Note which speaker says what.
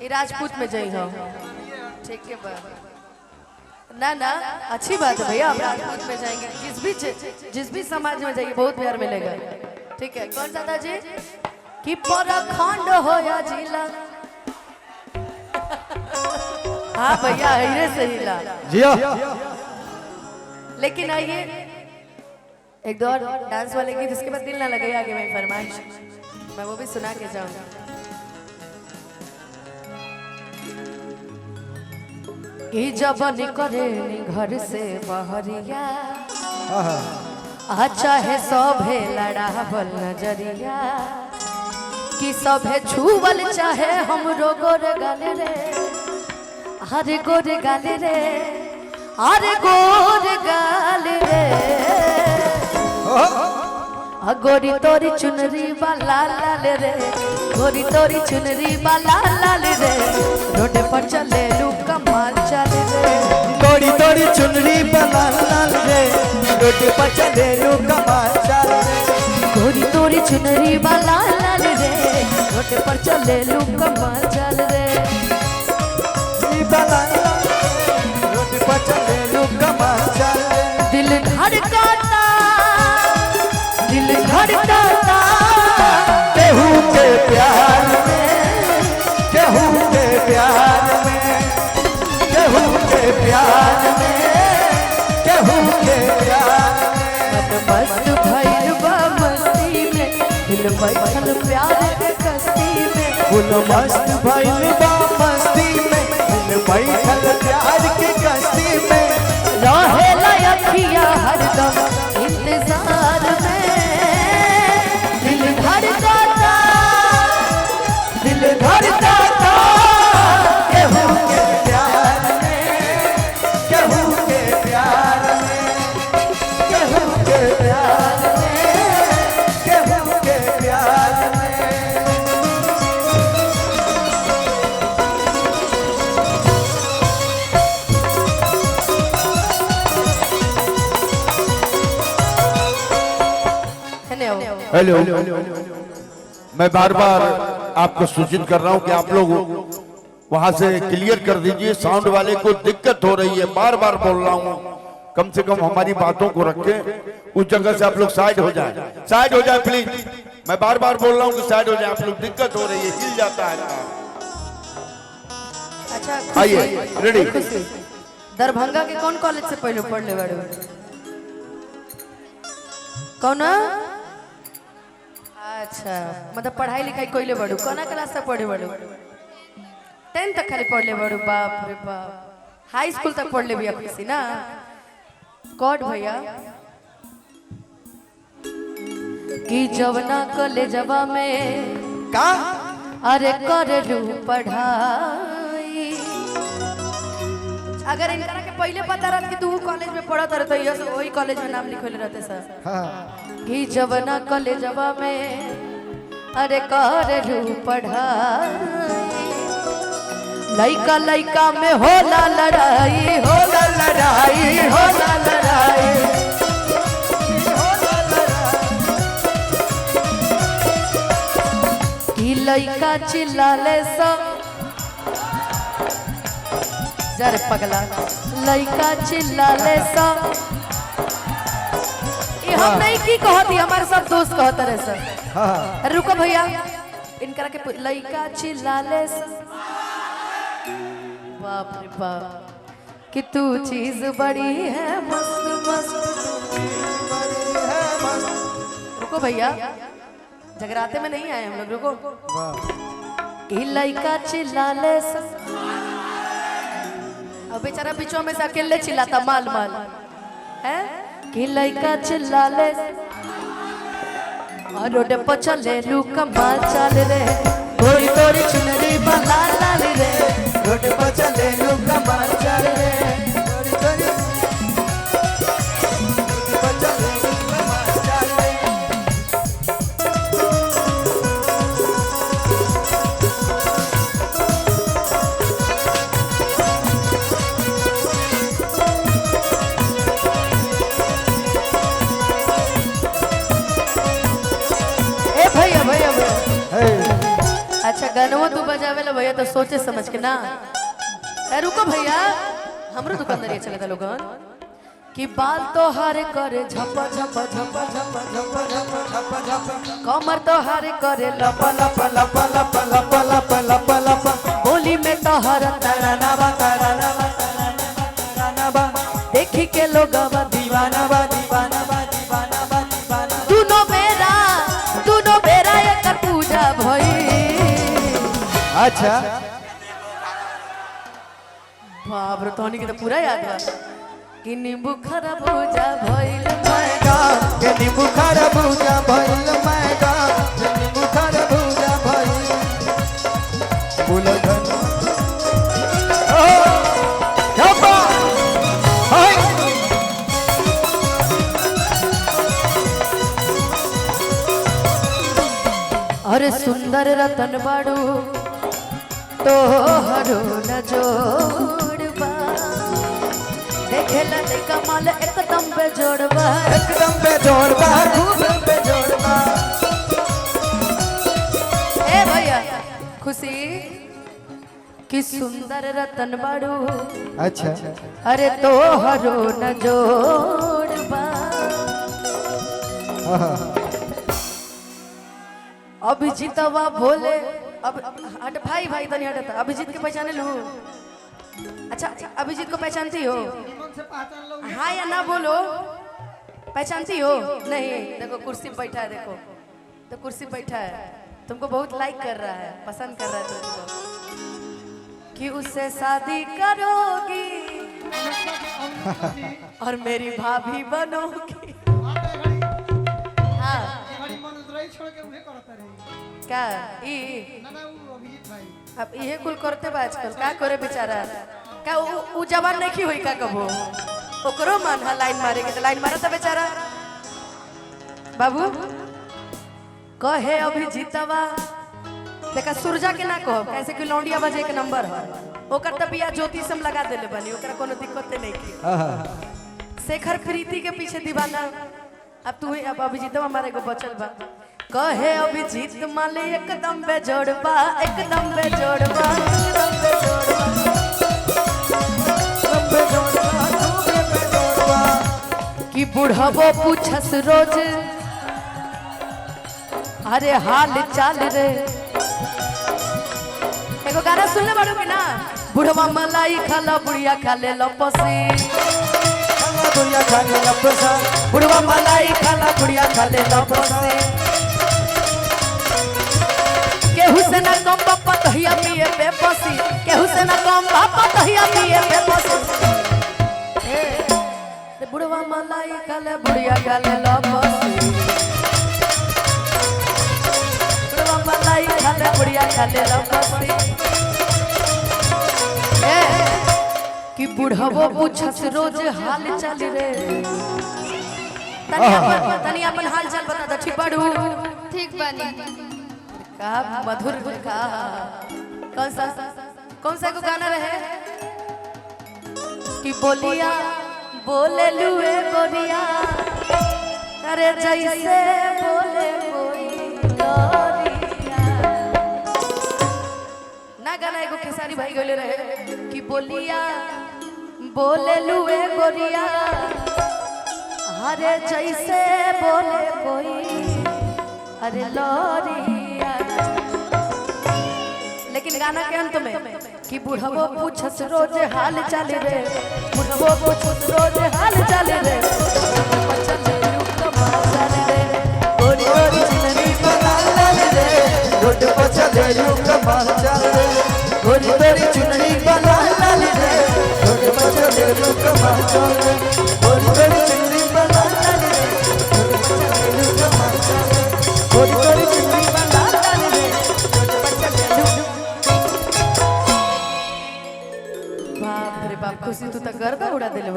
Speaker 1: ये राजपूत में जाई हो। ठीक है बा। ना ना, अच्छी बात है भैया, आप राजपूत में जाएंगे, जिस भी समाज में जाइए बहुत प्यार मिलेगा। ठीक है, कौन सा था जी कि प्रखंड हो या जिला। हाँ भैया, हीरे से हिला
Speaker 2: जियो।
Speaker 1: लेकिन आइए एक दो और डांस वाले गीत, इसके बाद दिल ना लगे आगे मैं फरमाइश, मैं वो भी सुना के जाऊंगा। कि जब निकले घर से बहरिया, अच्छा है सभे लड़ावल नजरिया, कि सभे छुअल चाहे हमरो गोर गाल रे, अरे गोर गाल रे, अरे गोर गाल रे, गोरी तोरी चुनरी वाला लाल रे, गोरी तोरी चुनरी वाला लाल रे, रोड पर चले लू कमाल चल रे,
Speaker 2: गोरी तोरी चुनरी वाला लाल रे, रोड पर चले लू कमाल चल रे,
Speaker 1: गोरी तोरी चुनरी वाला लाल रे, रोड पर चले लू कमाल चल रे,
Speaker 2: रोड पर चले लू कमाल चल रे,
Speaker 1: दिल धड़काता, दिल धड़काता
Speaker 2: केहू के प्यार में, केहू के प्यार में, केहू के प्यार में, केहू के प्यार में,
Speaker 1: मन मस्त भइल बा मस्ती में, दिल बैठल प्यार के कश्ती में,
Speaker 2: फुल मस्त भइल बा मस्ती में, दिल बैठल प्यार के कश्ती में,
Speaker 1: रहेला अखिया हरदम इंतजार में, दिल धड़काता, दिल धड़काता
Speaker 2: केहू के प्यार में, केहू के प्यार में, केहू के प्यार में, केहू के प्यार में।
Speaker 3: हेलो, मैं बार बार आपको सूचित कर रहा हूं कि आप लोग वहां से क्लियर कर दीजिए, साउंड वाले को दिक्कत हो रही है, बार बार बोल रहा हूं, कम से कम हमारी बातों को रखें, उस जगह से आप लोग साइड हो जाएं, साइड हो जाए प्लीज। मैं बार बार बोल रहा हूं कि साइड हो जाए आप लोग, दिक्कत हो रही है, हिल जाता है।
Speaker 1: अच्छा
Speaker 3: आइए, रेडी।
Speaker 1: दरभंगा के कौन कॉलेज से पहले पढ़ले बाड़ू? कौन? अच्छा, मतलब पढ़ाई लिखाई कोइले बाड़ू, कौना क्लास तक पढ़े बाड़ू? 10 तक खाली पढ़ले बाड़ू? बाप रे बाप, हाई स्कूल तक पढ़ले भी खुशी ना। कौन भैया कि जवना कॉलेजवा में
Speaker 2: का
Speaker 1: अरे कर लू पढ़ाई, अगर इनकरा के पहले पता रहत कि तू कॉलेज में पढ़त रहे तो यस वही कॉलेज में नाम लिखोले रहते सर।
Speaker 2: हाँ।
Speaker 1: कि जवना कॉलेजवा में अरे कर लू पढ़ाई, लइका लइका में होला लड़ाई, होला लड़ाई, होला लड़ाई, कि लइका चिल्लाले सब जरे पगला, लइका चिल्लाले सब, ये हम नहीं की कहती, हमारे सब दोस्त कहते रहे सर।
Speaker 2: हाँ।
Speaker 1: रुको भैया, इनकरा के लइका चिल्लाले सब, बाप रे बाप, कि तू चीज बड़ी है मस्त मस्त। रुको भैया, जगराते में नहीं आए हम लोग, रुको। कि लइका चिल्लाले सब, अब बेचारा बीचों में से अकेले चिल्लाता माल माल है, कि लइका चिल्लाले और रोड पर चले लू कमाल चल रे, गोरी तोरी चुनरी वाला लाल रे,
Speaker 2: रोड पर चले लू कमाल चल रे, गोरी तोरी रोड पर चले लू कमाल चल रे।
Speaker 1: ए भैया भैया भैया,
Speaker 2: हे।
Speaker 1: गानवो तू बजावे ला भैया तो सोचे समझ के ना। ए रुको भैया, हमरो दुकानदारी चले था लोगन कि बाल तो हर करे झप झप झप झप
Speaker 2: झप झप झप झप,
Speaker 1: कमर तो हर करे लप
Speaker 2: लप लप लप लप लप लप लप,
Speaker 1: बोली में तो हर
Speaker 2: तराना बा तराना बा तराना बा,
Speaker 1: देखी के लोग
Speaker 2: दीवाना बा दीवाना बा दीवाना बा दीवाना।
Speaker 1: दुनो बेरा एकर पूजा भई।
Speaker 2: अच्छा
Speaker 1: बाप रे, तोहनी के तो पूरा याद बा कि नींबू खरबूजा भइल।
Speaker 2: मैगा के नींबू खरबूजा भइल, मैगा के नींबू खरबूजा भइल, बोलो धन ओ झपा हाय।
Speaker 1: अरे सुंदर रतन बाड़ू तो हरो न जोड़बा, देखेला लइका माल एकदम बेजोड़बा।
Speaker 2: एकदम बेजोड़बा, खूब बेजोड़बा।
Speaker 1: ए भैया खुशी कि सुंदर रतन बाड़ू,
Speaker 2: अच्छा
Speaker 1: अरे तो हरो न जोड़बा। अभिजीतवा भोले अब हट भाई भाई तनी हट। अभिजीत के पहचाने लू? अच्छा अभिजीत को पहचानती हो? हाँ या ना बोलो, पहचानती हो? नहीं, देखो कुर्सी पे बैठा है, देखो तो कुर्सी पे बैठा है, तुमको बहुत लाइक कर रहा है, पसंद कर रहा है तुमको कि उससे शादी करोगी और मेरी भाभी बनोगी। हाँ क्या ई अब इहे कुल करते बा आजकल, का करे बेचारा? का उ जवान नहीं होई का कबो? ओकरो मन है लाइन मारे के, तो लाइन मारा था बेचारा बाबू। कहे अभिजीतवा देखा सुरजा के ना कहो, कैसे कि लौंडिया बजे के नंबर है ओकर, त बिया ज्योतिष हम लगा देले बनी, ओकरा कोनो दिक्कत नहीं की। शेखर प्रीति के पीछे दीवाना अब तू ही। अब अभिजीतवा हमारे को बचल बा। कहे अभिजीत माले एकदम बेजोड़बा, एकदम बेजोड़बा, एकदम बेजोड़बा।
Speaker 2: एकदम बेजोड़बा, खूब बेजोड़बा।
Speaker 1: कि बुढ़बो पूछस रोज अरे हाल चाल रे। एगो गाना सुनले बाड़ू कि ना? बुढ़वा मलाई खाला बुढ़िया खाले लपसी,
Speaker 2: खाला बुढ़िया खाले लपसा,
Speaker 1: बुढ़वा मलाई खाला बुढ़िया खाले लपसी, केहू से ना कम बापा तहिया पिए पे पसी, केहू से ना कम बापा तहिया पिए पे पसी। ए, रे बुढ़वा मलाई खाले बुढ़िया खाले लपसी, बुढ़वा मलाई खाले बुढ़िया खाले लपसी। ए, कि बुढ़वो पूछस रोज हाल चाल रे। तनी अपन हाल चाल बता दे। ठीक बाड़ू?
Speaker 4: ठीक बानी।
Speaker 1: का मधुर का कौन सा को गाना रहे कि बोलिया बोले लुए गोरिया, अरे जैसे बोले कोई गोरिया ना। गाना एगो खेसारी भाई गले रहे कि बोलिया बोले लुए गोरिया, अरे जैसे बोले कोई अरे लोरिया। लेकिन गाना के अंत में कि बुढ़वो पूछस रोज हाल चाल रे, बुढ़वो पूछस रोज हाल चाल रे, चले लू कमाल रे, गोरी गोरी
Speaker 2: चुनरी बना लाल रे, रोड पर चले लू कमाल चाल रे, गोरी गोरी चुनरी बना लाल रे, रोड पर चले लू कमाल चाल रे, गोरी गोरी चुनरी बना लाल रे, रोड पर चले लू कमाल चाल रे, गोरी गोरी चुनरी बना लाल रे, रोड पर चले लू।
Speaker 1: बाप रे बाप, खुशी तू तो गर्दा उड़ा दिले।